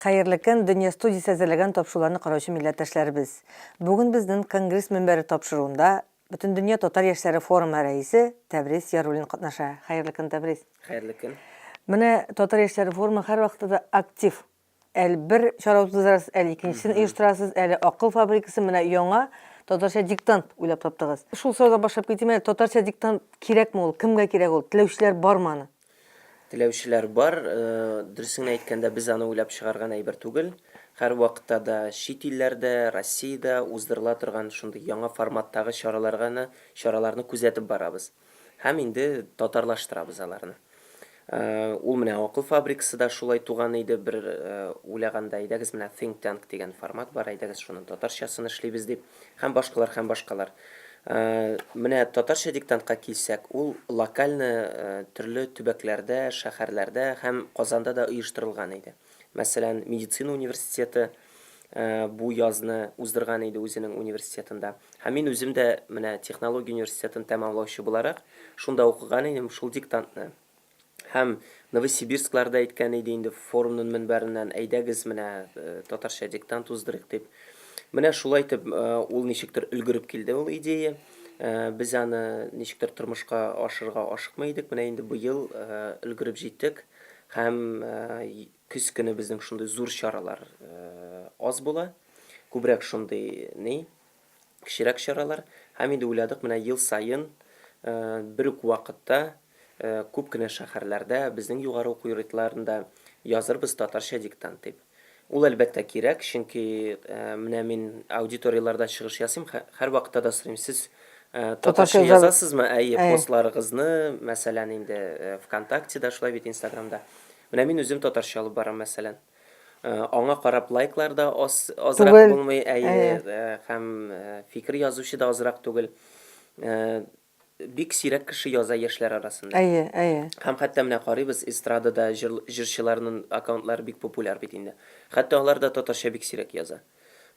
Хәерле көн, Дөнья студиясе әзерләгән тапшыруларны караучы милләттәшләребез. Бүген безнең Конгресс мөнбәре тапшыруында Бөтендөнья татар яшьләре форумы рәисе Тәбрис Яруллин катнаша. Хәерле көн, Тәбрис. Хәерле көн. Менә татар яшьләре форумы һәрвакытта да актив. Әле бер чара уздырасыз, әле икенчесен оештырасыз, әле акыл фабрикасы, менә яңа татарча диктант уйлап таптыгыз. Шул сораудан башлап китим әле, татарча диктант кирәкме ул, кемгә кирәк ул, теләүчеләр бармы аны? Теләүчеләр бар. Дөресен генә әйткәндә, без аны уйлап чыгарган әйбер түгел. Һәрвакытта да чит илләрдә, Россиядә уздырыла торган шундый яңа форматтагы чараларганы, чараларны күзәтеп барабыз. Һәм инде татарлаштырабыз аларны. Ул менә Акыл фабрикасы да шулай туган иде, бер уйлаганда, әйдәгез менә Think Tank дигән формат бар, әйдәгез шуның татарчасын эшлибез дип. Һәм башкалар, һәм башкалар. Менә татарча диктантка килсәк, ул локально төрле төбәкләрдә, шәһәрләрдә һәм Казанда да оештырылган иде. Мәсәлән, медицина университеты бу язны уздырган иде үзенең университетында. Һәм мин үзем дә менә технология университетын тәмамлаучы буларак, шунда укыган идем шул диктантны. Һәм Новосибирсклар да әйткән иде инде форумның мөнбәреннән, әйдәгез менә татарча диктант уздырыйк дип. Менә шулай итеп ул ничектер өлгереп килде ул идея. Без аны ничектер тормышка ашырырга ашыкмый идек. Менә инде быел өлгереп җиттек. Һәм көз көне безнең шундый зур чаралар аз була. Күбрәк шундый ни, кечерәк чаралар. Һәм инде уйладык, менә ел саен бер үк вакытта күп кенә шәһәрләрдә, безнең югары уку йортларында язырбыз татарча диктант дип. Ул, әлбәттә, кирәк, чөнки менә мин аудиторияләрдә чыгыш ясыйм, һәрвакытта да сорыйм, сез татарча язасызмы? Әйе, постларыгызны, мәсәлән, инде ВКонтактеда, шулай бит, Инстаграмда. Менә мин үзем татарча алып барам, мәсәлән. Аңа карап лайклар да аз, азрак Түгел. булмый, әйе, Әйе. һәм фикер язучы да азрак түгел. Бик сирәк кеше яза яшьләр арасында. Әйе, әйе. Һәм хәтта менә карыйбыз, эстрадада җыр, җырчыларның аккаунтлары бик популяр бит инде. Хәтта алар да татарча бик сирәк яза.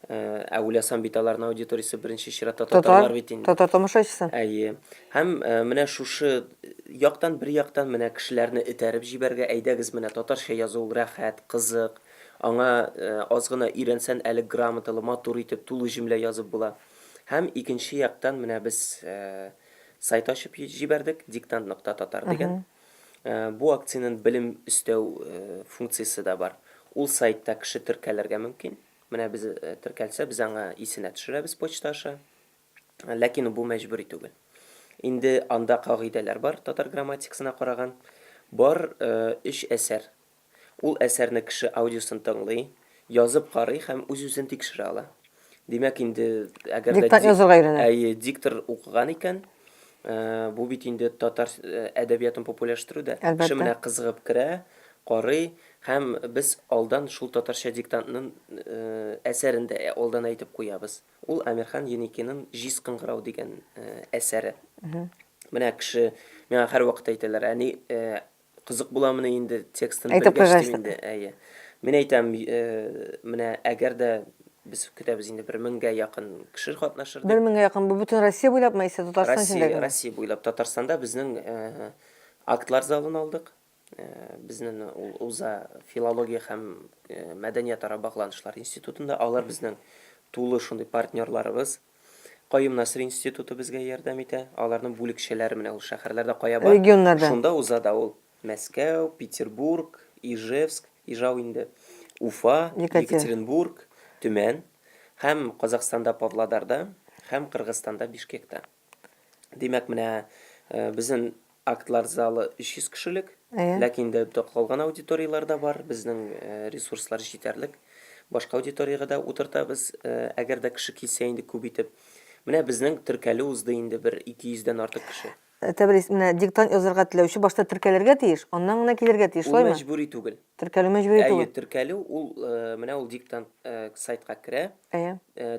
Ә уйласам бит аларның аудиториясе беренче чиратта Татар, татарлар бит инде. татар тамашачысы. Әйе. Һәм менә шушы яктан, бер яктан менә кешеләрне этәреп җибәрергә, әйдәгез менә татарча язу ул рәхәт, кызык. Аңа аз гына өйрәнсән әле грамоталы, матур итеп, тулы җөмлә язып була. Һәм икенче яктан менә без сайт ачып җибәрдек, диктант нокта татар дигән. Бу акциянең белем өстәү функциясе дә бар. Ул сайтта кеше теркәлергә мөмкин. Менә без теркәлсә, без аңа исенә төшерәбез почта аша. Ләкин бу мәҗбүри түгел. Инде анда кагыйдәләр бар, татар грамматикасына караган. Бар өч әсәр. Ул әсәрне кеше аудиосын тыңлый, язып карый һәм үз-үзен тикшерә ала. Димәк, инде әгәр дә Диктант язырга өйрәнә. Әйе, диктор укыган икән, бу бит инде татар әдәбиятын популярлаштыру да. Кеше Әлбәттә. менә кызыгып керә, карый һәм без алдан шул татарча диктантның әсәрен дә алдан әйтеп куябыз. Ул Әмирхан Еникиның Җиз кыңгырау дигән әсәре. Менә кеше миңа һәрвакыт әйтәләр, әни, Кызык буламыни инде текстын Әйтеп белгәч куйгач. дим инде, әйе. Мин әйтәм, менә әгәр дә без көтәбез инде бер меңгә якын кеше катнашыр Бер дип. меңгә якын бу бөтен Россия буйлапмы яисә Татарстан Россия, эчендә генә? Россия буйлап. Татарстанда безнең актлар залын алдык. Безнең ул уза филология һәм мәдәниятара багланышлар институтында. Алар безнең тулы шундый партнерларыбыз. Каюм Насыйри институты безгә ярдәм итә. Аларның бүлекчәләре менә ул шәһәрләрдә кая бар, Регионнарда. шунда уза да ул. Мәскәү, Петербург, Ижевск, Ижау инде, Уфа, Екатер. Екатеринбург, Төмән һәм Казахстанда Павлодарда һәм Кыргызстанда Бишкекта. Димәк, менә безнең актлар залы 300 кешелек, Әйе. ләкин инде калган аудиторияләр дә бар, безнең ресурслар җитәрлек. Башка аудиториягә дә утыртабыз, әгәр дә кеше килсә инде күп итеп. Менә безнең теркәлү узды инде бер 200 дән артык кеше. Тәбрис, менә диктант язарга теләүче башта теркәлергә тиеш, аннан гына килергә тиеш, Ул шулаймы? мәҗбүри түгел. Теркәлү мәҗбүри Әйе, түгел. теркәлү ул менә ул диктант сайтка керә. Әйе.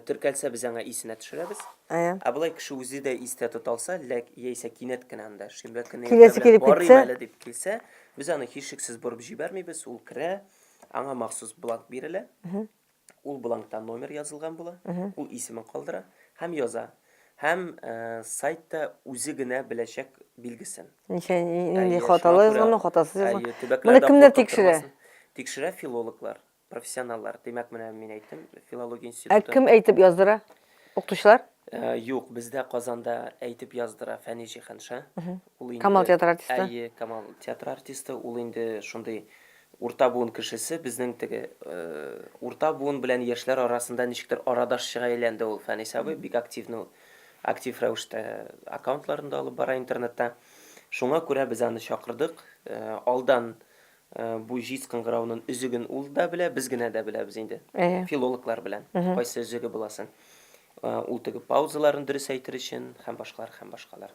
Теркәлсә без аңа исенә төшерәбез. Әйе. Ә болай кеше үзе дә истә тота алса, ләк яисә кинәт кенә анда шимбә көне иртә Киләсе белән килеп барыйм китсә. әле дип килсә, без аны һичшиксез борып җибәрмибез, ул керә, аңа махсус бланк бирелә. Ул бланкта номер язылган була, ул исемен калдыра һәм яза. Һәм сайтта үзе генә беләчәк билгесен. Ничә, нинди Әйе, шуңа хаталы күрә, язганмы, хатасыз язган. әйе, Моны төбәкләрдә кемнәр куркып тикшерә? тормасын. Тикшерә филологлар. Профессионаллар. Димәк, менә мин әйттем, филология Ә институты. кем әйтеп яздыра? Укытучылар? Э, юк, бездә Казанда әйтеп яздыра Фәни Җиһанша. Ул инде Камал театры артисты. Әйе, Камал театры артисты. Ул инде шундый урта буын кешесе, безнең теге э, урта буын белән яшьләр арасында ничектер арадашчыга әйләнде ул Фәнис абый, бик активны актив рәвештә аккаунтларын да алып бара интернетта. Шуңа күрә без аны чакырдык. Э, алдан Бу җиз кыңгыраунын өзеген ул да белә, без генә дә беләбез инде. Әйе. Филологлар белән. Кайсы өзеге буласын. Ул теге паузаларын дөрес әйтер өчен һәм башкалар, һәм башкалар.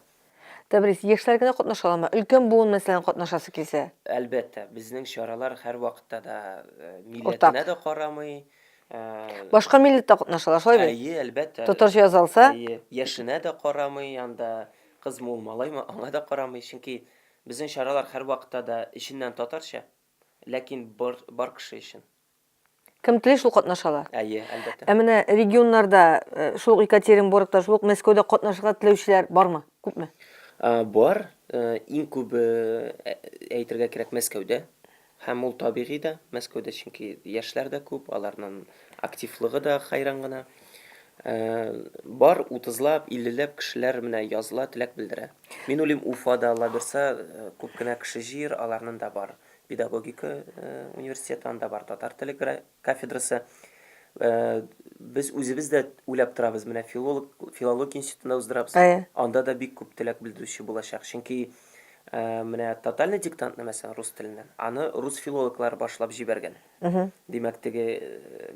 Тәбрис, яшьләр генә катнаша аламы? Өлкән буын, мәсәлән, катнашасы килсә? Әлбәттә, безнең чаралар һәрвакытта да милләтенә дә карамый. Башка милләт тә катнаша ала, шулай бит? Әйе, әлбәттә. Татарча яза алса? Әйе, яшенә дә карамый, анда кызмы ул, малаймы, аңа да карамый, чөнки Безнең чаралар һәрвакытта да эченнән татарча, ләкин бар, бар кеше өчен. Кем тели, шул катнаша ала. Әйе, әлбәттә. Ә менә регионнарда, э, шул ук Екатеринбургта, шул ук Мәскәүдә катнашырга теләүчеләр бармы? Күпме? Бар. Э, иң күбе, э, әйтергә кирәк, Мәскәүдә. Һәм ул табигый да, Мәскәүдә, чөнки яшьләр дә күп, аларның активлыгы да хәйран гына. Бар утызлап, иллеләп кешеләр менә языла, теләк белдерә. Мин уйлыйм, Уфада, Алла бирса, күп кенә кеше җыер, аларның да бар педагогика университеты, анда бар татар теле кафедрасы. Без үзебез дә уйлап торабыз, менә филолог, филология институтында уздырабыз. Анда да бик күп теләк белдерүче булачак. Чөнки Менә тотальный диктантны, мәсәлән, рус теленнән, аны рус филологлары башлап җибәргән. Димәк, теге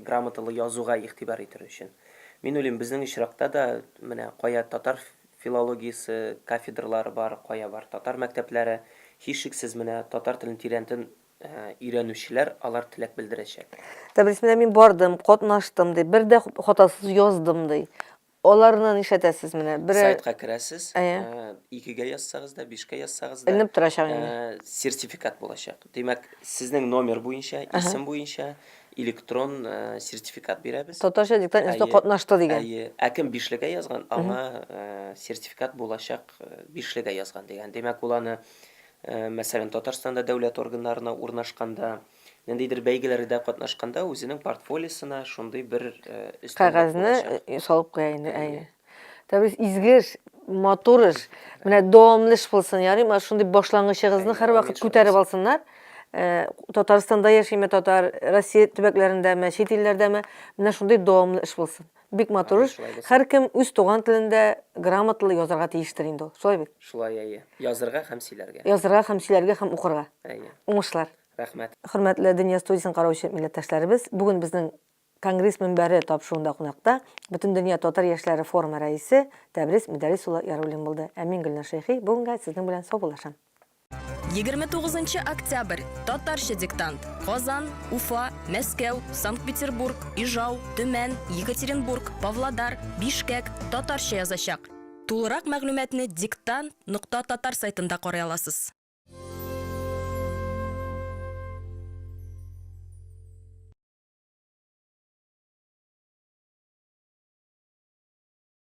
грамоталы язуга игътибар итер өчен. Мин уйлыйм, безнең очракта да менә кая татар филологиясе кафедралары бар, кая бар татар мәктәпләре, һичшиксез менә татар телен тирәнтен өйрәнүчеләр алар теләк белдерәчәк. Тәбрис, менә мин бардым, катнаштым, ди, бер дә хатасыз яздым, ди. Аларны нишләтәсез менә? Бер Сайтка керәсез, Әйе. икегә язсагыз да, бишкә язсагыз да, Эленеп торачак инде. Сертификат булачак. Димәк, сезнең номер буенча, исем буенча электрон сертификат бирәбез. Татарча диктант институты катнашты дигән. Әйе. Ә кем бишлегә язган, аңа сертификат булачак бишлегә язган дигән. Димәк, ул аны, мәсәлән, Татарстанда дәүләт органнарына урнашканда, Ниндидер бәйгеләрдә катнашканда үзенең портфолиосына шундый бер өстенлек Кәгазьне булачак. салып куя инде, әйе. Тәбрис, изге эш, матур эш. Менә дәвамлы эш булсын, ярыймы? Шундый башлангычыгызны һәрвакыт күтәреп алсыннар. Татарстанда яшиме татар, Россия төбәкләрендәме, чит илләрдәме, менә шундый дәвамлы эш булсын. Бик матур эш. Һәркем үз туган телендә грамоталы язарга тиештер инде ул. Шулай бит? Шулай, әйе. Язырга һәм сөйләргә. Язырга һәм сөйләргә һәм укырга. Әйе. Уңышлар. Рәхмәт. Хөрмәтле Дөнья студиясен караучы милләттәшләребез, бүген безнең Конгресс мөнбәре тапшыруында кунакта Бөтендөнья татар яшьләре форумы рәисе Тәбрис Мөдәррис улы Яруллин булды. Ә мин Гөлназ Шәйхи бүгенгә сезнең белән саубуллашам. 29 октябрь, Татарча диктант. Казан, Уфа, Мәскәү, Санкт-Петербург, Ижау, Төмән, Екатеринбург, Павлодар, Бишкәк татарча язачак. Тулырак мәгълүматны диктант нокта татар сайтында карый аласыз.